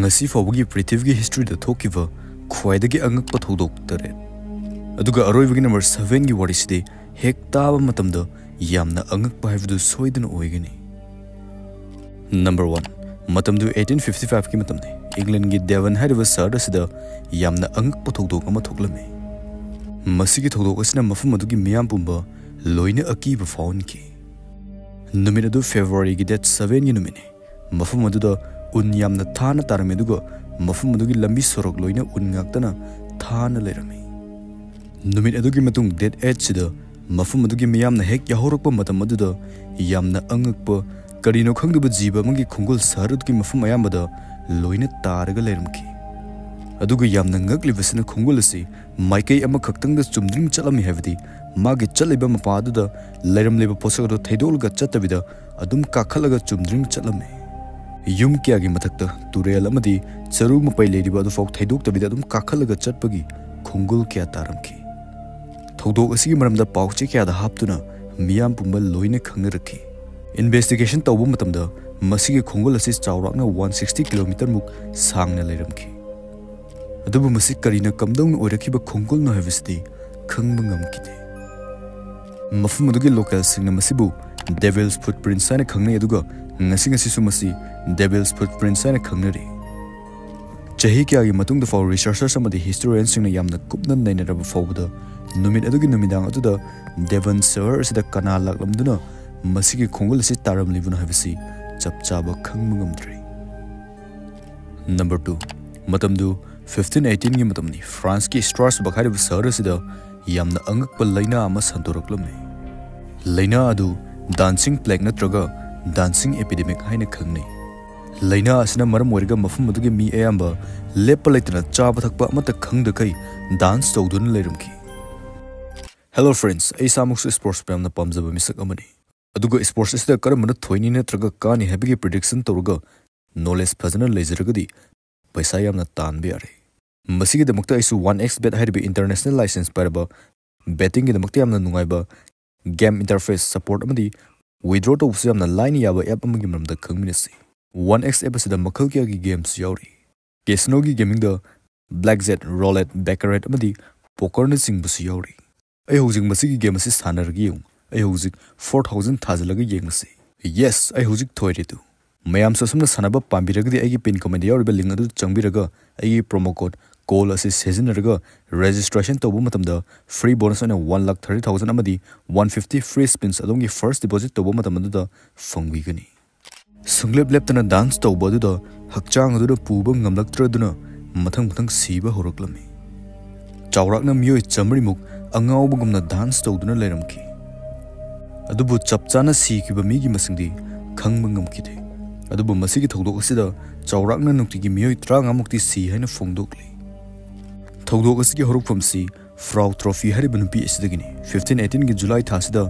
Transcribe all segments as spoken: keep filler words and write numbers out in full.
ꯉꯁꯤ ꯐꯥꯎꯕꯒꯤ ꯄ꯭ꯔꯤꯊꯤꯕꯤꯒꯤ ꯍꯤꯁꯇ꯭ꯔꯤꯗ ꯊꯣꯛꯈꯤꯕ ꯈ꯭ꯋꯥꯏꯗꯒꯤ ꯑꯉꯛꯄ ꯊꯧꯗꯣꯛ ꯇꯔꯦꯠ꯫ ꯑꯗꯨꯒ ꯑꯔꯣꯏꯕꯒꯤ ꯅꯝꯕꯔ ꯁꯚꯦꯟꯒꯤ ꯋꯥꯔꯤꯁꯤꯗꯤ ꯍꯦꯛ ꯇꯥꯕ ꯃꯇꯝꯗ ꯌꯥꯝꯅ ꯑꯉꯛꯄ ꯍꯥꯏꯕꯗꯨ ꯁꯣꯏꯗꯅ ꯑꯣꯏꯒꯅꯤ꯫ ꯅꯝꯕꯔ ꯋꯥꯟ, ꯃꯇꯝꯗꯨ ꯑꯩꯠꯇꯤꯟ ꯐꯤꯐꯇꯤ ꯐꯥꯏꯚꯀꯤ ꯃꯇꯝꯅꯤ꯫ ꯏꯪꯂꯦꯟꯒꯤ ꯗꯦꯕꯟ ꯍꯥꯏꯔꯤꯕ ꯁꯍꯔ ꯑꯁꯤꯗ ꯌꯥꯝꯅ ꯑꯉꯛꯄ ꯊꯧꯗꯣꯛ ꯑꯃ ꯊꯣꯛꯂꯝꯃꯤ꯫ ꯃꯁꯤꯒꯤ ꯊꯧꯗꯣꯛ ꯑꯁꯤꯅ ꯃꯐꯝ ꯑꯗꯨꯒꯤ ꯃꯤꯌꯥꯝ ꯄꯨꯝꯕ ꯂꯣꯏꯅ ꯑꯀꯤꯕ ꯐꯥꯎꯍꯟꯈꯤ꯫ ꯅꯨꯃꯤꯠ ꯑꯗꯨ ꯐꯦꯕ꯭ꯔꯨꯋꯥꯔꯤꯒꯤ ꯗꯦꯠ ꯁꯚꯦꯟꯒꯤ ꯅꯨꯃꯤꯠꯅꯤ꯫ ꯃꯐꯝ ꯑꯗꯨꯗ ꯎꯟ ꯌꯥꯝꯅ ꯊꯥꯅ ꯇꯥꯔꯝꯃꯤ, ꯑꯗꯨꯒ ꯃꯐꯝ ꯑꯗꯨꯒꯤ ꯂꯝꯕꯤ ꯁꯣꯔꯣꯛ ꯂꯣꯏꯅ ꯎꯟ ꯉꯥꯛꯇꯅ ꯊꯥꯅ ꯂꯩꯔꯝꯃꯤ꯫ ꯅꯨꯃꯤꯠ ꯑꯗꯨꯒꯤ ꯃꯇꯨꯡ ꯗꯦꯠ ꯑꯩꯠꯁꯤꯗ ꯃꯐꯝ ꯑꯗꯨꯒꯤ ꯃꯤꯌꯥꯝꯅ ꯍꯦꯛ ꯌꯥꯍꯧꯔꯛꯄ ꯃꯇꯝ ꯑꯗꯨꯗ ꯌꯥꯝꯅ ꯑꯉꯛꯄ, ꯀꯔꯤꯅꯣ ꯈꯪꯗꯕ ꯖꯤꯕ ꯑꯃꯒꯤ ꯈꯣꯡꯒꯨꯜ ꯁꯍꯔ ꯑꯗꯨꯒꯤ ꯃꯐꯝ ꯑꯌꯥꯝꯕꯗ ꯂꯣꯏꯅ ꯇꯥꯔꯒ ꯂꯩꯔꯝꯈꯤ꯫ ꯑꯗꯨꯒ ꯌꯥꯝꯅ ꯉꯛꯂꯤꯕꯁꯤꯅ, ꯈꯣꯡꯒꯨꯜ ꯑꯁꯤ ꯃꯥꯏꯀꯩ ꯑꯃꯈꯛꯇꯪꯗ ꯆꯨꯝꯗ꯭ꯔꯤꯡ ꯆꯠꯂꯝꯃꯤ, ꯍꯥꯏꯕꯗꯤ ꯃꯥꯒꯤ ꯆꯠꯂꯤꯕ ꯃꯄꯥ ꯑꯗꯨꯗ ꯂꯩꯔꯝꯂꯤꯕ ꯄꯣꯠꯁꯛ ꯑꯗꯨ ꯊꯩꯗꯣꯛꯂꯒ ꯆꯠꯇꯕꯤꯗ ꯑꯗꯨꯝ ꯀꯥꯈꯠꯂꯒ ꯆꯨꯝꯗ꯭ꯔꯤꯡ ꯆꯠꯂꯝꯃꯤ꯫ ꯌꯨꯝ ꯀꯌꯥꯒꯤ ꯃꯊꯛꯇ ꯇꯨꯔꯦꯜ ꯑꯃꯗꯤ ꯆꯔꯨ ꯃꯄꯩ ꯂꯩꯔꯤꯕ ꯑꯗꯨꯐꯥꯎ ꯊꯩꯗꯣꯛꯇꯕꯤꯗ ꯑꯗꯨꯝ ꯀꯥꯈꯠꯂꯒ ꯆꯠꯄꯒꯤ ꯈꯣꯡꯒꯨꯜ ꯀꯌꯥ ꯇꯥꯔꯝꯈꯤ꯫ ꯊꯧꯗꯣꯛ ꯑꯁꯤꯒꯤ ꯃꯔꯝꯗ ꯄꯥꯎꯆꯦ ꯀꯌꯥꯗ ꯍꯥꯞꯇꯨꯅ ꯃꯤꯌꯥꯝ ꯄꯨꯝꯕ ꯂꯣꯏꯅ ꯈꯪꯅꯔꯛꯈꯤ꯫ ꯏꯟꯚꯦꯁꯇꯤꯒꯦꯁꯟ ꯇꯧꯕ ꯃꯇꯝꯗ ꯃꯁꯤꯒꯤ ꯈꯣꯡꯒꯨꯜ ꯑꯁꯤ ꯆꯥꯎꯔꯥꯛꯅ ꯋꯥꯟ ꯁꯤꯛꯁꯇꯤ ꯀꯤꯂꯣꯃꯤꯇꯔꯃꯨꯛ ꯁꯥꯡꯅ ꯂꯩꯔꯝꯈꯤ꯫ ꯑꯗꯨꯕꯨ ꯃꯁꯤ ꯀꯔꯤꯅ ꯀꯝꯗꯧꯅ ꯑꯣꯏꯔꯛꯈꯤꯕ ꯈꯣꯡꯒꯨꯜꯅꯣ ꯍꯥꯏꯕꯁꯤꯗꯤ ꯈꯪꯕ ꯉꯝꯈꯤꯗꯦ꯫ ꯃꯐꯝ ꯑꯗꯨꯒꯤ ꯂꯣꯀꯦꯜꯁꯤꯡꯅ ꯃꯁꯤꯕꯨ ꯗꯦꯚꯤꯜꯁ ꯐꯨꯠꯄ꯭ꯔꯤꯟꯁ ꯍꯥꯏꯅ ꯈꯪꯅꯩ, ꯑꯗꯨꯒ ꯉꯁꯤ ꯉꯁꯤꯁꯨ ꯃꯁꯤ ꯗꯦꯚꯤꯜꯁ ꯐꯨꯠꯄ꯭ꯔꯤꯟꯁ ꯍꯥꯏꯅ ꯈꯪꯅꯔꯤ꯫ ꯆꯍꯤ ꯀꯌꯥꯒꯤ ꯃꯇꯨꯡꯗ ꯐꯥꯎ ꯔꯤꯁꯔꯆꯔꯁ ꯑꯃꯗꯤ ꯍꯤꯁꯇꯣꯔꯤꯌꯟꯁꯤꯡꯅ ꯌꯥꯝꯅ ꯀꯨꯞꯅ ꯅꯩꯅꯔꯕ ꯐꯥꯎꯕꯗ ꯅꯨꯃꯤꯠ ꯑꯗꯨꯒꯤ ꯅꯨꯃꯤꯗꯥꯡ ꯑꯗꯨꯗ ꯗꯦꯕꯟ ꯁꯍꯔ ꯑꯁꯤꯗ ꯀꯅꯥ ꯂꯥꯛꯂꯝꯗꯨꯅ ꯃꯁꯤꯒꯤ ꯈꯣꯡꯒꯨꯜ ꯑꯁꯤ ꯇꯥꯔꯝꯂꯤꯕꯅꯣ ꯍꯥꯏꯕꯁꯤ ꯆꯞ ꯆꯥꯕ ꯈꯪꯕ ꯉꯝꯗ꯭ꯔꯤ꯫ ꯅꯝꯕꯔ ꯇꯨ, ꯃꯇꯝꯗꯨ ꯐꯤꯐꯇꯤꯟ ꯑꯩꯠꯇꯤꯟꯒꯤ ꯃꯇꯝꯅꯤ꯫ ꯐ꯭ꯔꯥꯟꯁꯀꯤ ꯁ꯭ꯇ꯭ꯔꯥꯁꯕꯔꯒ ꯍꯥꯏꯔꯤꯕ ꯁꯍꯔ ꯑꯁꯤꯗ ꯌꯥꯝꯅ ꯑꯉꯛꯄ ꯂꯥꯏꯅꯥ ꯑꯃ ꯁꯟꯗꯣꯔꯛꯂꯝꯃꯤ꯫ ꯂꯥꯏꯅꯥ ꯑꯗꯨ ꯗꯥꯟꯁꯤꯡ ꯄ꯭ꯂꯦꯛ ꯅꯠꯇ꯭ꯔꯒ ꯗꯥꯟꯁꯤꯡ ꯑꯦꯄꯤꯗꯦꯃꯤꯛ ꯍꯥꯏꯅ ꯈꯪꯅꯩ꯫ ꯂꯥꯏꯅꯥ ꯑꯁꯤꯅ ꯃꯔꯝ ꯑꯣꯏꯔꯒ ꯃꯐꯝ ꯑꯗꯨꯒꯤ ꯃꯤ ꯑꯌꯥꯝꯕ ꯂꯦꯞꯄ ꯂꯩꯇꯅ ꯆꯥꯕ ꯊꯛꯄ ꯑꯃꯠꯇ ꯈꯪꯗꯈꯩ ꯗꯥꯟꯁ ꯇꯧꯗꯨꯅ ꯂꯩꯔꯝꯈꯤ꯫ Hello friends, ꯑꯩ ꯏꯁꯥꯃꯛꯁꯨ ꯁ꯭ꯄꯣꯔꯠꯁ ꯌꯥꯝꯅ ꯄꯥꯝꯖꯕ ꯃꯤꯁꯛ ꯑꯃꯅꯤ꯫ ꯑꯗꯨꯒ ꯁ꯭ꯄꯣꯔꯠꯁ ꯑꯁꯤꯗ ꯀꯔꯝꯕꯅ ꯊꯣꯏꯅꯤ ꯅꯠꯇ꯭ꯔꯒ ꯀꯥꯅꯤ ꯍꯥꯏꯕꯒꯤ ꯄ꯭ꯔꯤꯗꯤꯛꯁꯟ ꯇꯧꯔꯒ ꯅꯣꯂꯦꯖ ꯐꯖꯅ ꯂꯩꯖꯔꯒꯗꯤ ꯄꯩꯁꯥ ꯌꯥꯝꯅ ꯇꯥꯟꯕ ꯌꯥꯔꯦ꯫ ꯃꯁꯤꯒꯤꯗꯃꯛꯇ ꯑꯩꯁꯨ ꯋꯥꯟ ꯑꯦꯛꯁ ꯕꯦꯠ ꯍꯥꯏꯔꯤꯕ ꯏꯟꯇꯔꯅꯦꯁꯅꯦꯜ ꯂꯥꯏꯁꯦꯟꯁ ꯄꯥꯏꯔꯕ ꯕꯦꯠꯇꯤꯡꯒꯤꯗꯃꯛꯇ ꯌꯥꯝꯅ ꯅꯨꯡꯉꯥꯏꯕ ꯒꯦꯝ ꯏꯟꯇꯔꯐꯦꯁ ꯁꯄꯣꯔꯠ ꯑꯃꯗꯤ ꯋꯤꯗ꯭ꯔꯣ ꯇꯧꯕꯁꯨ ꯌꯥꯝꯅ ꯂꯥꯏꯅ ꯌꯥꯕ ꯑꯦꯞ ꯑꯃꯒꯤ ꯃꯔꯝꯗ ꯈꯪꯃꯤꯟꯅꯁꯤ꯫ ꯋꯥꯟ ꯑꯦꯛꯁ ꯑꯦꯞ ꯑꯁꯤꯗ ꯃꯈꯜ ꯀꯌꯥꯒꯤ ꯒꯦꯝꯁꯨ ꯌꯥꯎꯔꯤ꯫ ꯀꯦꯁꯤꯅꯣꯒꯤ ꯒꯦꯃꯤꯡꯗ ꯕ꯭ꯂꯦꯛ ꯖꯦꯠ, ꯔꯣꯂꯦꯠ, ꯕꯦꯀꯔꯦꯠ ꯑꯃꯗꯤ ꯄꯣꯀꯔꯅꯆꯤꯡꯕꯁꯨ ꯌꯥꯎꯔꯤ꯫ ꯑꯩ ꯍꯧꯖꯤꯛ ꯃꯁꯤꯒꯤ ꯒꯦꯝ ꯑꯁꯤ ꯁꯥꯟꯅꯔꯒ ꯌꯦꯡꯉꯨ꯫ ꯑꯩ ꯍꯧꯖꯤꯛ ꯐꯣꯔ ꯊꯥꯎꯖꯟ ꯊꯥꯖꯤꯜꯂꯒ ꯌꯦꯡꯉꯁꯤ꯫ ꯌꯦꯁ, ꯑꯩ ꯍꯧꯖꯤꯛ ꯊꯣꯏꯔꯦ ꯇꯨ꯫ ꯃꯌꯥꯝꯁꯨ ꯑꯁꯨꯝꯅ ꯁꯥꯟꯅꯕ ꯄꯥꯝꯕꯤꯔꯒꯗꯤ ꯑꯩꯒꯤ ꯄꯤꯟ ꯀꯃꯦꯟꯗ ꯌꯥꯎꯔꯤꯕ ꯂꯤꯡ ꯑꯗꯨꯗ ꯆꯪꯕꯤꯔꯒ ꯑꯩꯒꯤ ꯄ꯭ꯔꯣꯃꯣ ꯀꯣꯗ ꯀꯣꯜ ꯑꯁꯤ ꯁꯤꯖꯤꯟꯅꯔꯒ ꯔꯦꯖꯤꯁꯇ꯭ꯔꯦꯁꯟ ꯇꯧꯕ ꯃꯇꯝꯗ ꯐ꯭ꯔꯤ ꯕꯣꯅꯁ ꯑꯣꯏꯅ ꯋꯥꯟ ꯂꯥꯈ ꯊꯥꯔꯇꯤ ꯊꯥꯎꯖꯟ ꯑꯃꯗꯤ ꯋꯥꯟ ꯐꯤꯐꯇꯤ ꯐ꯭ꯔꯤ ꯁ꯭ꯄꯤꯟꯁ ꯑꯗꯣꯝꯒꯤ ꯐꯥꯔꯁ ꯗꯤꯄꯣꯖꯤꯠ ꯇꯧꯕ ꯃꯇꯝ ꯑꯗꯨꯗ ꯐꯪꯕꯤꯒꯅꯤ꯫ ꯁꯨꯡꯂꯦꯞ ꯂꯦꯞꯇꯅ ꯗꯥꯟꯁ ꯇꯧꯕ ꯑꯗꯨꯗ ꯍꯛꯆꯥꯡ ꯑꯗꯨꯅ ꯄꯨꯕ ꯉꯝꯂꯛꯇ꯭ꯔꯗꯨꯅ ꯃꯊꯪ ꯃꯊꯪ ꯁꯤꯕ ꯍꯧꯔꯛꯂꯝꯃꯤ꯫ ꯆꯥꯎꯔꯥꯛꯅ ꯃꯤꯑꯣꯏ ꯆꯥꯃꯔꯤꯃꯨꯛ ꯑꯉꯥꯎꯕꯒꯨꯝꯅ ꯗꯥꯟꯁ ꯇꯧꯗꯨꯅ ꯂꯩꯔꯝꯈꯤ꯫ ꯑꯗꯨꯕꯨ ꯆꯞ ꯆꯥꯅ ꯁꯤꯈꯤꯕ ꯃꯤꯒꯤ ꯃꯁꯤꯡꯗꯤ ꯈꯪꯕ ꯉꯝꯈꯤꯗꯦ꯫ ꯑꯗꯨꯕꯨ ꯃꯁꯤꯒꯤ ꯊꯧꯗꯣꯛ ꯑꯁꯤꯗ ꯆꯥꯎꯔꯥꯛꯅ ꯅꯨꯡꯇꯤꯒꯤ ꯃꯤꯑꯣꯏ ꯇꯔꯥꯃꯉꯥꯃꯨꯛꯇꯤ ꯁꯤ ꯍꯥꯏꯅ ꯐꯣꯡꯗꯣꯛꯂꯤ꯫ ꯊꯧꯗꯣꯛ ꯑꯁꯤꯒꯤ ꯍꯧꯔꯛꯐꯝꯁꯤ ꯐ꯭ꯔꯥꯎ ꯇ꯭ꯔꯣꯐꯤ ꯍꯥꯏꯔꯤꯕ ꯅꯨꯄꯤ ꯑꯁꯤꯗꯒꯤꯅꯤ꯫ ꯐꯤꯐꯇꯤꯟ ꯑꯩꯠꯇꯤꯟꯒꯤ ꯖꯨꯂꯥꯏ ꯊꯥꯁꯤꯗ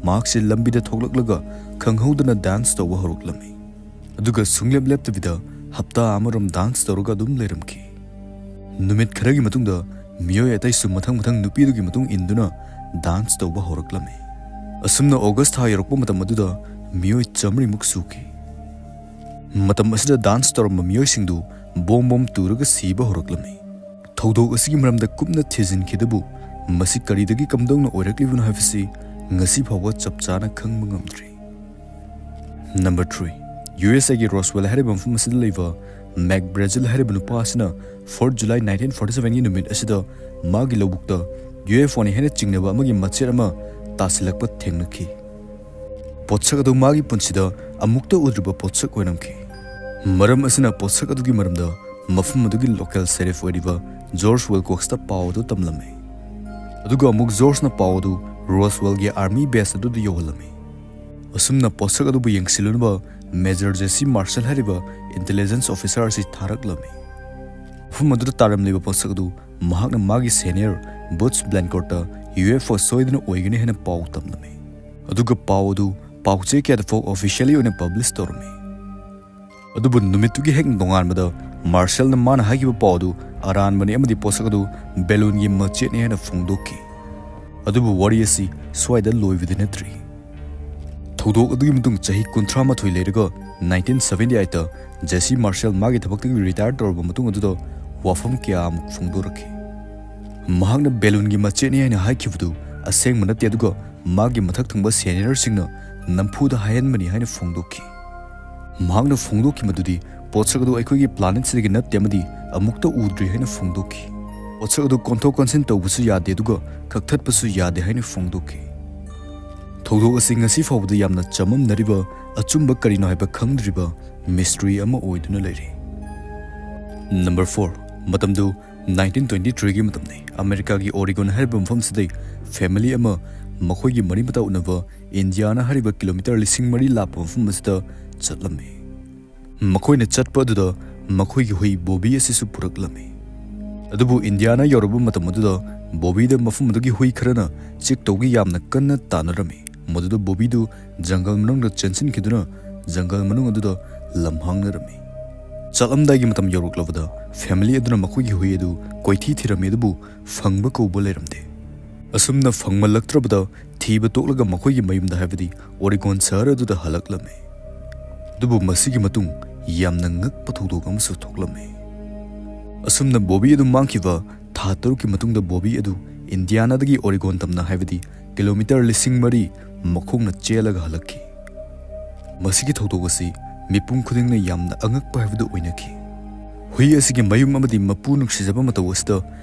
ꯃꯍꯥꯛꯁꯤ ꯂꯝꯕꯤꯗ ꯊꯣꯛꯂꯛꯂꯒ ꯈꯪꯍꯧꯗꯅ ꯗꯥꯟꯁ ꯇꯧꯕ ꯍꯧꯔꯛꯂꯝꯃꯤ꯫ ꯑꯗꯨꯒ ꯁꯨꯡꯂꯦꯞ ꯂꯦꯞꯇꯕꯤꯗ ꯍꯞꯇꯥ ꯑꯃꯔꯣꯝ ꯗꯥꯟꯁ ꯇꯧꯔꯒ ꯑꯗꯨꯝ ꯂꯩꯔꯝꯈꯤ꯫ ꯅꯨꯃꯤꯠ ꯈꯔꯒꯤ ꯃꯇꯨꯡꯗ ꯃꯤꯑꯣꯏ ꯑꯇꯩꯁꯨ ꯃꯊꯪ ꯃꯊꯪ ꯅꯨꯄꯤꯗꯨꯒꯤ ꯃꯇꯨꯡ ꯏꯟꯗꯨꯅ ꯗꯥꯟꯁ ꯇꯧꯕ ꯍꯧꯔꯛꯂꯝꯃꯤ꯫ ꯑꯁꯨꯝꯅ ꯑꯣꯒꯁ ꯊꯥ ꯌꯧꯔꯛꯄ ꯃꯇꯝ ꯑꯗꯨꯗ ꯃꯤꯑꯣꯏ ꯆꯥꯃꯔꯤꯃꯨꯛ ꯁꯨꯈꯤ꯫ ꯃꯇꯝ ꯑꯁꯤꯗ ꯗꯥꯟꯁ ꯇꯧꯔꯝꯕ ꯃꯤꯑꯣꯏꯁꯤꯡꯗꯨ ꯕꯣꯝ ꯕꯣꯝ ꯇꯨꯔꯒ ꯁꯤꯕ ꯍꯧꯔꯛꯂꯝꯃꯤ꯫ ꯊꯧꯗꯣꯛ ꯑꯁꯤꯒꯤ ꯃꯔꯝꯗ ꯀꯨꯞꯅ ꯊꯤꯖꯤꯟꯈꯤꯗꯕꯨ ꯃꯁꯤ ꯀꯔꯤꯗꯒꯤ ꯀꯝꯗꯧꯅ ꯑꯣꯏꯔꯛꯂꯤꯕꯅꯣ ꯍꯥꯏꯕꯁꯤ ꯉꯁꯤ ꯐꯥꯎꯕ ꯆꯞ ꯆꯥꯅ ꯈꯪꯕ ꯉꯝꯗ꯭ꯔꯤ꯫ ꯅꯝꯕꯔ ꯊ꯭ꯔꯤ, ꯌꯨ ꯑꯦꯁ ꯑꯦꯒꯤ ꯔꯣꯁꯋꯦꯜ ꯍꯥꯏꯔꯤꯕ ꯃꯐꯝ ꯑꯁꯤꯗ ꯂꯩꯕ ꯃꯦꯛ ꯕ꯭ꯔꯦꯖꯤꯜ ꯍꯥꯏꯔꯤꯕ ꯅꯨꯄꯥ ꯑꯁꯤꯅ ꯐꯣꯔꯠ ꯖꯨꯂꯥꯏ ꯅꯥꯏꯟꯇꯤꯟ ꯐꯣꯔꯇꯤ ꯁꯚꯦꯟꯒꯤ ꯅꯨꯃꯤꯠ ꯑꯁꯤꯗ ꯃꯥꯒꯤ ꯂꯧꯕꯨꯛꯇ ꯌꯨ ꯑꯦꯐ ꯑꯣꯅꯤ ꯍꯥꯏꯅ ꯆꯤꯡꯅꯕ ꯑꯃꯒꯤ ꯃꯆꯦꯠ ꯑꯃ ꯇꯥꯁꯤꯜꯂꯛꯄ ꯊꯦꯡꯅꯈꯤ꯫ ꯄꯣꯠꯁꯛ ꯑꯗꯨ ꯃꯥꯒꯤ ꯄꯨꯟꯁꯤꯗ ꯑꯃꯨꯛꯇ ꯎꯗ꯭ꯔꯤꯕ ꯄꯣꯠꯁꯛ ꯑꯣꯏꯔꯝꯈꯤ꯫ ꯃꯔꯝ ꯑꯁꯤꯅ ꯄꯣꯠꯁꯛ ꯑꯗꯨꯒꯤ ꯃꯔꯝꯗ ꯃꯐꯝ ꯑꯗꯨꯒꯤ ꯂꯣꯀꯦꯜ ꯁꯦꯔꯤꯐ ꯑꯣꯏꯔꯤꯕ ꯖꯣꯔꯖ ꯋꯤꯜꯀꯣꯛꯁꯇ ꯄꯥꯎ ꯑꯗꯨ ꯇꯝꯂꯝꯃꯤ꯫ ꯑꯗꯨꯒ ꯑꯃꯨꯛ ꯖꯣꯔꯖꯅ ꯄꯥꯎ ꯑꯗꯨ ꯔꯣꯁꯋꯦꯜꯒꯤ ꯑꯥꯔꯃꯤ ꯕꯦꯁ ꯑꯗꯨꯗ ꯌꯧꯍꯜꯂꯝꯃꯤ꯫ ꯑꯁꯨꯝꯅ ꯄꯣꯠꯁꯛ ꯑꯗꯨꯕꯨ ꯌꯦꯡꯁꯤꯜꯂꯨꯅꯕ ꯃꯦꯖꯔ ꯖꯦꯁꯤ ꯃꯥꯔꯁꯦꯜ ꯍꯥꯏꯔꯤꯕ ꯏꯟꯇꯦꯂꯤꯖꯦꯟꯁ ꯑꯣꯐꯤꯁꯥꯔ ꯑꯁꯤ ꯊꯥꯔꯛꯂꯝꯃꯤ꯫ ꯃꯐꯝ ꯑꯗꯨꯗ ꯇꯥꯔꯝꯂꯤꯕ ꯄꯣꯠꯁꯛ ꯑꯗꯨ ꯃꯍꯥꯛꯅ ꯃꯥꯒꯤ ꯁꯦꯅꯤꯌꯔ ꯕꯨꯠꯁ ꯕ꯭ꯂꯦꯟꯀꯣꯔꯠꯇ ꯌꯨ ꯑꯦꯐ ꯑꯣ ꯁꯣꯏꯗꯅ ꯑꯣꯏꯒꯅꯤ ꯍꯥꯏꯅ ꯄꯥꯎ ꯇꯝꯂꯝꯃꯤ꯫ ꯑꯗꯨꯒ ꯄꯥꯎ ꯑꯗꯨ ꯄꯥꯎ ꯆꯦ ꯀꯌꯥꯗ ꯐꯥꯎ ꯑꯣꯐꯤꯁꯤꯌꯦꯜꯂꯤ ꯑꯣꯏꯅ ꯄꯕ꯭ꯂꯤꯁ ꯇꯧꯔꯝꯃꯤ꯫ ꯑꯗꯨꯕꯨ ꯅꯨꯃꯤꯠꯇꯨꯒꯤ ꯍꯦꯛ ꯅꯣꯡꯉꯥꯟꯕꯗ ꯃꯥꯔꯁꯦꯜꯅ ꯃꯥꯅ ꯍꯥꯏꯈꯤꯕ ꯄꯥꯎ ꯑꯗꯨ ꯑꯔꯥꯟꯕꯅꯤ ꯑꯃꯗꯤ ꯄꯣꯠꯁꯛ ꯑꯗꯨ ꯕꯦꯂꯨꯟꯒꯤ ꯃꯆꯦꯠꯅꯤ ꯍꯥꯏꯅ ꯐꯣꯡꯗꯣꯛꯈꯤ꯫ ꯑꯗꯨꯕꯨ ꯋꯥꯔꯤ ꯑꯁꯤ ꯁ꯭ꯋꯥꯏꯗ ꯂꯣꯏꯕꯗꯤ ꯅꯠꯇ꯭ꯔꯤ꯫ ꯊꯧꯗꯣꯛ ꯑꯗꯨꯒꯤ ꯃꯇꯨꯡ ꯆꯍꯤ ꯀꯨꯟꯊ꯭ꯔꯥ ꯃꯥꯊꯣꯏ ꯂꯩꯔꯒ ꯅꯥꯏꯟꯇꯤꯟ ꯁꯚꯦꯟꯇꯤ ꯑꯩꯠꯇ ꯖꯦꯁꯤ ꯃꯥꯔꯁꯦꯜ ꯃꯥꯒꯤ ꯊꯕꯛꯇꯒꯤ ꯔꯤꯇꯥꯌꯔ ꯇꯧꯔꯕ ꯃꯇꯨꯡ ꯑꯗꯨꯗ ꯋꯥꯐꯝ ꯀꯌꯥ ꯑꯃꯨꯛ ꯐꯣꯡꯗꯣꯔꯛꯈꯤ꯫ ꯃꯍꯥꯛꯅ ꯕꯦꯂꯨꯟꯒꯤ ꯃꯆꯦꯠꯅꯤ ꯍꯥꯏꯅ ꯍꯥꯏꯈꯤꯕꯗꯨ ꯑꯁꯦꯡꯕ ꯅꯠꯇꯦ, ꯑꯗꯨꯒ ꯃꯥꯒꯤ ꯃꯊꯛ ꯊꯪꯕ ꯁꯦꯅꯤꯌꯔꯁꯤꯡꯅ ꯅꯝꯐꯨꯗ ꯍꯥꯏꯍꯟꯕꯅꯤ ꯍꯥꯏꯅ ꯐꯣꯡꯗꯣꯛꯈꯤ꯫ ꯃꯍꯥꯛꯅ ꯐꯣꯡꯗꯣꯛꯈꯤ ꯃꯗꯨꯗꯤ ꯄꯣꯠꯁꯛ ꯑꯗꯨ ꯑꯩꯈꯣꯏꯒꯤ ꯄ꯭ꯂꯥꯅꯦꯠꯁꯤꯗꯒꯤ ꯅꯠꯇꯦ ꯑꯃꯗꯤ ꯑꯃꯨꯛꯇ ꯎꯗ꯭ꯔꯤ ꯍꯥꯏꯅ ꯐꯣꯡꯗꯣꯛꯈꯤ꯫ ꯄꯣꯠꯁꯛ ꯑꯗꯨ ꯀꯣꯟꯊꯣꯛ ꯀꯣꯟꯁꯤꯟ ꯇꯧꯕꯁꯨ ꯌꯥꯗꯦ, ꯑꯗꯨꯒ ꯀꯛꯊꯠꯄꯁꯨ ꯌꯥꯗꯦ ꯍꯥꯏꯅ ꯐꯣꯡꯗꯣꯛꯈꯤ꯫ ꯊꯧꯗꯣꯛ ꯑꯁꯤ ꯉꯁꯤ ꯐꯥꯎꯕꯗ ꯌꯥꯝꯅ ꯆꯃꯝꯅꯔꯤꯕ, ꯑꯆꯨꯝꯕ ꯀꯔꯤꯅꯣ ꯍꯥꯏꯕ ꯈꯪꯗ꯭ꯔꯤꯕ ꯃꯤꯁꯇ꯭ꯔꯤ ꯑꯃ ꯑꯣꯏꯗꯨꯅ ꯂꯩꯔꯤ꯫ ꯅꯝꯕꯔ ꯐꯣꯔ, ꯃꯇꯝꯗꯨ ꯅꯥꯏꯟꯇꯤꯟ ꯇ꯭ꯋꯦꯟꯇꯤ ꯊ꯭ꯔꯤꯒꯤ ꯃꯇꯝꯅꯤ꯫ ꯑꯃꯦꯔꯤꯀꯥꯒꯤ ꯑꯣꯔꯤꯒꯣꯟ ꯍꯥꯏꯔꯤꯕ ꯃꯐꯝꯁꯤꯗ ꯐꯦꯃꯤꯂꯤ ꯑꯃ ꯃꯈꯣꯏꯒꯤ ꯃꯔꯤ ꯃꯇꯥ ꯎꯅꯕ ꯏꯟꯗꯤꯌꯥꯅꯥ ꯍꯥꯏꯔꯤꯕ ꯀꯤꯂꯣꯃꯤꯇꯔ ꯂꯤꯁꯤꯡ ꯃꯔꯤ ꯂꯥꯞꯄ ꯃꯐꯝ ꯑꯁꯤꯗ ꯆꯠꯂꯝꯃꯤ꯫ ꯃꯈꯣꯏꯅ ꯆꯠꯄ ꯑꯗꯨꯗ ꯃꯈꯣꯏꯒꯤ ꯍꯨꯏ ꯕꯣꯕꯤ ꯑꯁꯤꯁꯨ ꯄꯨꯔꯛꯂꯝꯃꯤ꯫ ꯑꯗꯨꯕꯨ ꯏꯟꯗꯤꯌꯥꯅꯥ ꯌꯧꯔꯕ ꯃꯇꯝ ꯑꯗꯨꯗ ꯕꯣꯕꯤꯗ ꯃꯐꯝ ꯑꯗꯨꯒꯤ ꯍꯨꯏ ꯈꯔꯅ ꯆꯤꯛ ꯇꯧꯒꯤ ꯌꯥꯝꯅ ꯀꯟꯅ ꯇꯥꯟꯅꯔꯝꯃꯤ꯫ ꯃꯗꯨꯗ ꯕꯣꯕꯤꯗꯨ ꯖꯪꯒꯜ ꯃꯅꯨꯡꯗ ꯆꯦꯟꯁꯤꯟꯈꯤꯗꯨꯅ ꯖꯪꯒꯜ ꯃꯅꯨꯡ ꯑꯗꯨꯗ ꯂꯝꯍꯥꯡꯅꯔꯝꯃꯤ꯫ ꯆꯠꯂꯝꯗꯥꯏꯒꯤ ꯃꯇꯝ ꯌꯧꯔꯛꯂꯕꯗ ꯐꯦꯃꯤꯂꯤ ꯑꯗꯨꯅ ꯃꯈꯣꯏꯒꯤ ꯍꯨꯏ ꯑꯗꯨ ꯀꯣꯏꯊꯤ ꯊꯤꯔꯝꯃꯤ, ꯑꯗꯨꯕꯨ ꯐꯪꯕ ꯀꯧꯕ ꯂꯩꯔꯝꯗꯦ꯫ ꯑꯁꯨꯝꯅ ꯐꯪꯃꯜꯂꯛꯇ꯭ꯔꯕꯗ ꯊꯤꯕ ꯇꯣꯛꯂꯒ ꯃꯈꯣꯏꯒꯤ ꯃꯌꯨꯝꯗ, ꯍꯥꯏꯕꯗꯤ ꯑꯣꯔꯤꯒꯣꯟ ꯁꯍꯔ ꯑꯗꯨꯗ ꯍꯜꯂꯛꯂꯝꯃꯤ꯫ ꯑꯗꯨꯕꯨ ꯃꯁꯤꯒꯤ ꯃꯇꯨꯡ ꯌꯥꯝꯅ ꯉꯛꯄ ꯊꯧꯗꯣꯛ ꯑꯃꯁꯨ ꯊꯣꯛꯂꯝꯃꯤ꯫ ꯑꯁꯨꯝꯅ ꯕꯣꯕꯤ ꯑꯗꯨ ꯃꯥꯡꯈꯤꯕ ꯊꯥ ꯇꯔꯨꯛꯀꯤ ꯃꯇꯨꯡꯗ ꯕꯣꯕꯤ ꯑꯗꯨ ꯏꯟꯗꯤꯌꯥꯅꯥꯗꯒꯤ ꯑꯣꯔꯤꯒꯣꯟ ꯇꯝꯅ, ꯍꯥꯏꯕꯗꯤ ꯀꯤꯂꯣꯃꯤꯇꯔ ꯂꯤꯁꯤꯡ ꯃꯔꯤ ꯃꯈꯣꯡꯅ ꯆꯦꯜꯂꯒ ꯍꯜꯂꯛꯈꯤ꯫ ꯃꯁꯤꯒꯤ ꯊꯧꯗꯣꯛ ꯑꯁꯤ ꯃꯤꯄꯨꯝ ꯈꯨꯗꯤꯡꯅ ꯌꯥꯝꯅ ꯑꯉꯛꯄ ꯍꯥꯏꯕꯗꯨ ꯑꯣꯏꯅꯈꯤ꯫ ꯍꯨꯏ ꯑꯁꯤꯒꯤ ꯃꯌꯨꯝ ꯑꯃꯗꯤ ꯃꯄꯨ ꯅꯨꯡꯁꯤꯖꯕ ꯃꯇꯧ ꯑꯁꯤꯗ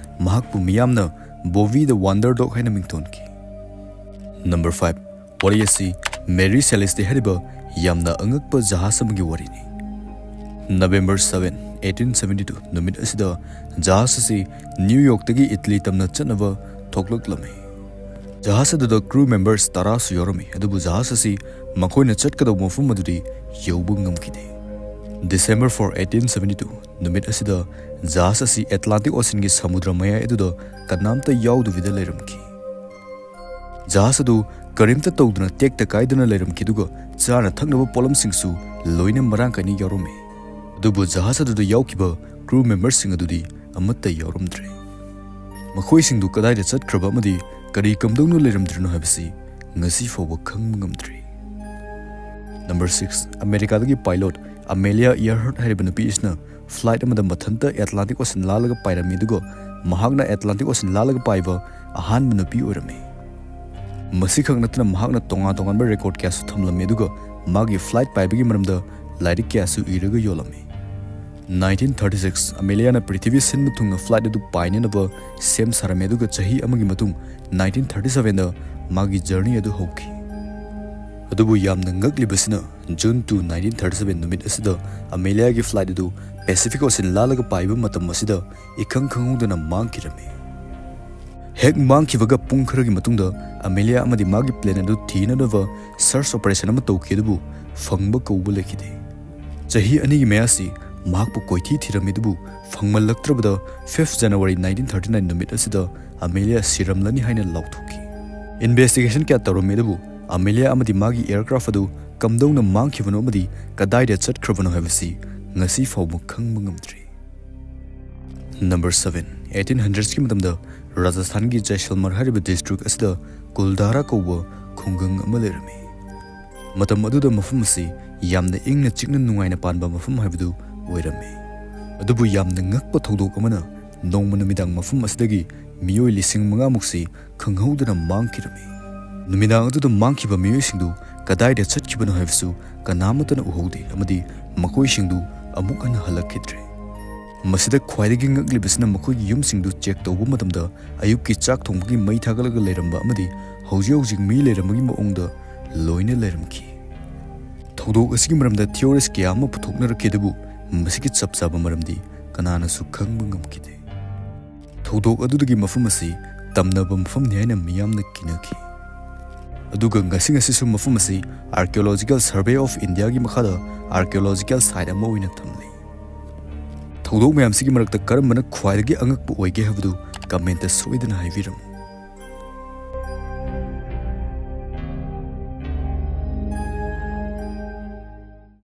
ꯃꯍꯥꯛꯄꯨ ꯃꯤꯌꯥꯝꯅ ꯕꯣꯕꯤ ꯗ ꯋꯥꯟꯗꯔ ꯗꯣꯒ ꯍꯥꯏꯅ ꯃꯤꯡꯊꯣꯟꯈꯤ꯫ ꯅꯝꯕꯔ ꯐꯥꯏꯚ, ꯋꯥꯔꯤ ꯑꯁꯤ ꯃꯦꯔꯤ ꯁꯦꯂꯦꯁꯇꯦ ꯍꯥꯏꯔꯤꯕ ꯌꯥꯝꯅ ꯑꯉꯛꯄ ꯖꯍꯥꯖ ꯑꯃꯒꯤ ꯋꯥꯔꯤꯅꯤ꯫ November seven, eighteen seventy two ꯅꯨꯃꯤꯠ ꯑꯁꯤꯗ ꯖꯍꯥꯖ ꯑꯁꯤ ꯅ꯭ꯌꯨ ꯌꯣꯔꯛꯇꯒꯤ ꯏꯇꯂꯤ ꯇꯝꯅ ꯆꯠꯅꯕ ꯊꯣꯛꯂꯛꯂꯝꯃꯤ꯫ ꯖꯍꯥꯖ ꯑꯗꯨꯗ ꯀ꯭ꯔꯨ ꯃꯦꯝꯕꯔꯁ ꯇꯔꯥꯁꯨ ꯌꯥꯎꯔꯝꯃꯤ, ꯑꯗꯨꯕꯨ ꯖꯍꯥꯖ ꯑꯁꯤ ꯃꯈꯣꯏꯅ ꯆꯠꯀꯗꯧꯕ ꯃꯐꯝ ꯑꯗꯨꯗꯤ ꯌꯧꯕ ꯉꯝꯈꯤꯗꯦ꯫ December four, eighteen seventy two ꯅꯨꯃꯤꯠ ꯑꯁꯤꯗ ꯖꯍꯥꯖ ꯑꯁꯤ ꯑꯦꯠꯂꯥꯟꯇꯤꯛ ꯑꯣꯁꯤꯟꯒꯤ ꯁꯃꯨꯗ꯭ꯔ ꯃꯌꯥꯏ ꯑꯗꯨꯗ ꯀꯅꯥꯝꯇ ꯌꯥꯎꯗꯕꯤꯗ ꯂꯩꯔꯝꯈꯤ꯫ ꯖꯍꯥꯖ ꯑꯗꯨ ꯀꯔꯤꯝꯇ ꯇꯧꯗꯅ ꯇꯦꯛꯇ ꯀꯥꯏꯗꯅ ꯂꯩꯔꯝꯈꯤ, ꯑꯗꯨꯒ ꯆꯥꯅ ꯊꯛꯅꯕ ꯄꯣꯠꯂꯝꯁꯤꯡꯁꯨ ꯂꯣꯏꯅ ꯃꯔꯥꯡ ꯀꯥꯏꯅ ꯌꯥꯎꯔꯝꯃꯤ꯫ ꯑꯗꯨꯕꯨ ꯖꯍꯥꯖ ꯑꯗꯨꯗ ꯌꯥꯎꯈꯤꯕ ꯀ꯭ꯔꯨ ꯃꯦꯝꯕꯔꯁꯤꯡ ꯑꯗꯨꯗꯤ ꯑꯃꯠꯇ ꯌꯥꯎꯔꯝꯗ꯭ꯔꯦ꯫ ꯃꯈꯣꯏꯁꯤꯡꯗꯨ ꯀꯗꯥꯏꯗ ꯆꯠꯈ꯭ꯔꯕ ꯑꯃꯗꯤ ꯀꯔꯤ ꯀꯝꯗꯧꯅ ꯂꯩꯔꯝꯗ꯭ꯔꯤꯅꯣ ꯍꯥꯏꯕꯁꯤ ꯉꯁꯤ ꯐꯥꯎꯕ ꯈꯪꯕ ꯉꯝꯗ꯭ꯔꯤ꯫ ꯅꯝꯕꯔ ꯁꯤꯛꯁ, ꯑꯃꯦꯔꯤꯀꯥꯗꯒꯤ ꯄꯥꯏꯂꯣꯠ ꯑꯃꯦꯂꯤꯌꯥ ꯏꯌꯔꯍꯥꯔꯠ ꯍꯥꯏꯔꯤꯕ ꯅꯨꯄꯤ ꯑꯁꯤꯅ ꯐ꯭ꯂꯥꯏꯠ ꯑꯃꯗ ꯃꯊꯟꯇ ꯑꯦꯠꯂꯥꯟꯇꯤꯛ ꯑꯣꯁꯤꯟ ꯂꯥꯜꯂꯒ ꯄꯥꯏꯔꯝꯃꯤ, ꯑꯗꯨꯒ ꯃꯍꯥꯛꯅ ꯑꯦꯠꯂꯥꯟꯇꯤꯛ ꯑꯣꯁꯤꯟ ꯂꯥꯜꯂꯒ ꯄꯥꯏꯕ ꯑꯍꯥꯟꯕ ꯅꯨꯄꯤ ꯑꯣꯏꯔꯝꯃꯤ꯫ ꯃꯁꯤꯈꯛ ꯅꯠꯇꯅ ꯃꯍꯥꯛꯅ ꯇꯣꯉꯥꯟ ꯇꯣꯉꯥꯟꯕ ꯔꯦꯀꯣꯔꯗ ꯀꯌꯥꯁꯨ ꯊꯝꯂꯝꯃꯤ, ꯑꯗꯨꯒ ꯃꯥꯒꯤ ꯐ꯭ꯂꯥꯏꯠ ꯄꯥꯏꯕꯒꯤ ꯃꯔꯝꯗ ꯂꯥꯏꯔꯤꯛ ꯀꯌꯥꯁꯨ ꯏꯔꯒ ꯌꯣꯜꯂꯝꯃꯤ꯫ ꯅꯥꯏꯟꯇꯤꯟ ꯊꯥꯔꯇꯤ ꯁꯤꯛꯁ, ꯑꯃꯦꯂꯤꯌꯥꯅ ꯄ꯭ꯔꯤꯊꯤꯕꯤ ꯁꯤꯟꯕ ꯊꯨꯡꯅ ꯐ꯭ꯂꯥꯏꯠ ꯑꯗꯨ ꯄꯥꯏꯅꯅꯕ ꯁꯦꯝ ꯁꯥꯔꯝꯃꯤ, ꯑꯗꯨꯒ ꯆꯍꯤ ꯑꯃꯒꯤ ꯃꯇꯨꯡ ꯅꯥꯏꯟꯇꯤꯟ ꯊꯥꯔꯇꯤ ꯁꯚꯦꯟꯗ ꯃꯥꯒꯤ ꯖꯔꯅꯤ ꯑꯗꯨ ꯍꯧꯈꯤ꯫ ꯑꯗꯨꯕꯨ ꯌꯥꯝꯅ ꯉꯛꯂꯤꯕꯁꯤꯅ, June two, nineteen thirty seven ꯅꯨꯃꯤꯠ ꯑꯁꯤꯗ ꯑꯃꯦꯂꯤꯌꯥꯒꯤ ꯐ꯭ꯂꯥꯏꯠ ꯑꯗꯨ ꯄꯦꯁꯤꯐꯤꯛ ꯑꯣꯁꯤꯟ ꯂꯥꯜꯂꯒ ꯄꯥꯏꯕ ꯃꯇꯝ ꯑꯁꯤꯗ ꯏꯈꯪ ꯈꯪꯍꯧꯗꯅ ꯃꯥꯡꯈꯤꯔꯝꯃꯤ꯫ ꯍꯦꯛ ꯃꯥꯡꯈꯤꯕꯒ ꯄꯨꯡ ꯈꯔꯒꯤ ꯃꯇꯨꯡꯗ ꯑꯃꯦꯂꯤꯌꯥ ꯑꯃꯗꯤ ꯃꯥꯒꯤ ꯄ꯭ꯂꯦꯟ ꯑꯗꯨ ꯊꯤꯅꯅꯕ ꯁꯔꯆ ꯑꯣꯄꯔꯦꯁꯟ ꯑꯃ ꯇꯧꯈꯤ, ꯑꯗꯨꯕꯨ ꯐꯪꯕ ꯀꯧꯕ ꯂꯩꯈꯤꯗꯦ꯫ ꯆꯍꯤ ꯑꯅꯤꯒꯤ ꯃꯌꯥꯁꯤ ꯃꯍꯥꯛꯄꯨ ꯀꯣꯏꯊꯤ ꯊꯤꯔꯝꯃꯤ, ꯑꯗꯨꯕꯨ ꯐꯪꯃꯜꯂꯛꯇ꯭ꯔꯕꯗ fifth January nineteen thirty nine ꯅꯨꯃꯤꯠ ꯑꯁꯤꯗ ꯑꯃꯦꯂꯤꯌꯥ ꯁꯤꯔꯝꯂꯅꯤ ꯍꯥꯏꯅ ꯂꯥꯎꯊꯣꯛꯈꯤ꯫ ꯏꯟꯚꯦꯁꯇꯤꯒꯦꯁꯟ ꯀꯌꯥ ꯇꯧꯔꯝꯃꯤ, ꯑꯗꯨꯕꯨ ꯑꯃꯦꯂꯤꯌꯥ ꯑꯃꯗꯤ ꯃꯥꯒꯤ ꯑꯦꯌꯔꯀ꯭ꯔꯥꯐ ꯑꯗꯨ ꯀꯝꯗꯧꯅ ꯃꯥꯡꯈꯤꯕꯅꯣ ꯑꯃꯗꯤ ꯀꯗꯥꯏꯗ ꯆꯠꯈ꯭ꯔꯕꯅꯣ ꯍꯥꯏꯕꯁꯤ ꯉꯁꯤ ꯐꯥꯎꯕ ꯈꯪꯕ ꯉꯝꯗ꯭ꯔꯤ꯫ ꯅꯝꯕꯔ ꯁꯚꯦꯟ, ꯑꯩꯠꯇꯤꯟ ꯍꯟꯗ꯭ꯔꯦꯠꯁꯀꯤ ꯃꯇꯝꯗ ꯔꯥꯖꯁꯊꯥꯟꯒꯤ ꯖꯩꯁꯜꯃꯔ ꯍꯥꯏꯔꯤꯕ ꯗꯤꯁꯇ꯭ꯔꯤꯛ ꯑꯁꯤꯗ ꯀꯨꯜꯙꯥꯔꯥ ꯀꯧꯕ ꯈꯨꯡꯒꯪ ꯑꯃ ꯂꯩꯔꯝꯃꯤ꯫ ꯃꯇꯝ ꯑꯗꯨꯗ ꯃꯐꯝ ꯑꯁꯤ ꯌꯥꯝꯅ ꯏꯪꯅ ꯆꯤꯛꯅ ꯅꯨꯡꯉꯥꯏꯅ ꯄꯥꯟꯕ ꯃꯐꯝ ꯍꯥꯏꯕꯗꯨ ꯑꯣꯏꯔꯝꯃꯤ꯫ ꯑꯗꯨꯕꯨ ꯌꯥꯝꯅ ꯉꯛꯄ ꯊꯧꯗꯣꯛ ꯑꯃꯅ, ꯅꯣꯡꯃ ꯅꯨꯃꯤꯗꯥꯡ ꯃꯐꯝ ꯑꯁꯤꯗꯒꯤ ꯃꯤꯑꯣꯏ ꯂꯤꯁꯤꯡ ꯃꯉꯥꯃꯨꯛꯁꯤ ꯈꯪꯍꯧꯗꯅ ꯃꯥꯡꯈꯤꯔꯝꯃꯤ꯫ ꯅꯨꯃꯤꯗꯥꯡ ꯑꯗꯨꯗ ꯃꯥꯡꯈꯤꯕ ꯃꯤꯑꯣꯏꯁꯤꯡꯗꯨ ꯀꯗꯥꯏꯗ ꯆꯠꯈꯤꯕꯅꯣ ꯍꯥꯏꯕꯁꯨ ꯀꯅꯥꯃꯠꯇꯅ ꯎꯍꯧꯗꯦ, ꯑꯃꯗꯤ ꯃꯈꯣꯏꯁꯤꯡꯗꯨ ꯑꯃꯨꯛ ꯍꯟꯅ ꯍꯜꯂꯛꯈꯤꯗ꯭ꯔꯦ꯫ ꯃꯁꯤꯗ ꯈ꯭ꯋꯥꯏꯗꯒꯤ ꯉꯛꯂꯤꯕꯁꯤꯅ, ꯃꯈꯣꯏꯒꯤ ꯌꯨꯝꯁꯤꯡꯗꯨ ꯆꯦꯛ ꯇꯧꯕ ꯃꯇꯝꯗ ꯑꯌꯨꯛꯀꯤ ꯆꯥꯛ ꯊꯣꯡꯕꯒꯤ ꯃꯩ ꯊꯥꯒꯠꯂꯒ ꯂꯩꯔꯝꯕ ꯑꯃꯗꯤ ꯍꯧꯖꯤꯛ ꯍꯧꯖꯤꯛ ꯃꯤ ꯂꯩꯔꯝꯕꯒꯤ ꯃꯑꯣꯡꯗ ꯂꯣꯏꯅ ꯂꯩꯔꯝꯈꯤ꯫ ꯊꯧꯗꯣꯛ ꯑꯁꯤꯒꯤ ꯃꯔꯝꯗ ꯊꯤꯑꯣꯔꯤꯁ ꯀꯌꯥ ꯑꯃ ꯄꯨꯊꯣꯛꯅꯔꯛꯈꯤ, ꯑꯗꯨꯕꯨ ꯃꯁꯤꯒꯤ ꯆꯞ ꯆꯥꯕ ꯃꯔꯝꯗꯤ ꯀꯅꯥꯅꯁꯨ ꯈꯪꯕ ꯉꯝꯈꯤꯗꯦ꯫ ꯊꯧꯗꯣꯛ ꯑꯗꯨꯗꯒꯤ ꯃꯐꯝ ꯑꯁꯤ ꯇꯝꯅꯕ ꯃꯐꯝꯅꯤ ꯍꯥꯏꯅ ꯃꯤꯌꯥꯝꯅ ꯀꯤꯅꯈꯤ꯫ ꯑꯗꯨꯒ ꯉꯁꯤ ꯉꯁꯤꯁꯨ ꯃꯐꯝ ꯑꯁꯤ Archaeological Survey of India ꯒꯤ ꯃꯈꯥꯗ ꯑꯥꯔꯀꯤꯑꯣꯂꯣꯖꯤꯀꯦꯜ ꯁꯥꯏꯠ ꯑꯃ ꯑꯣꯏꯅ ꯊꯝꯂꯤ꯫ ꯊꯧꯗꯣꯛ ꯃꯌꯥꯝꯁꯤꯒꯤ ꯃꯔꯛꯇ ꯀꯔꯝꯕꯅ ꯈ꯭ꯋꯥꯏꯗꯒꯤ ꯑꯉꯛꯄ ꯑꯣꯏꯒꯦ ꯍꯥꯏꯕꯗꯨ ꯀꯃꯦꯟꯇ ꯁꯣꯏꯗꯅ ꯍꯥꯏꯕꯤꯔꯝꯃꯨ꯫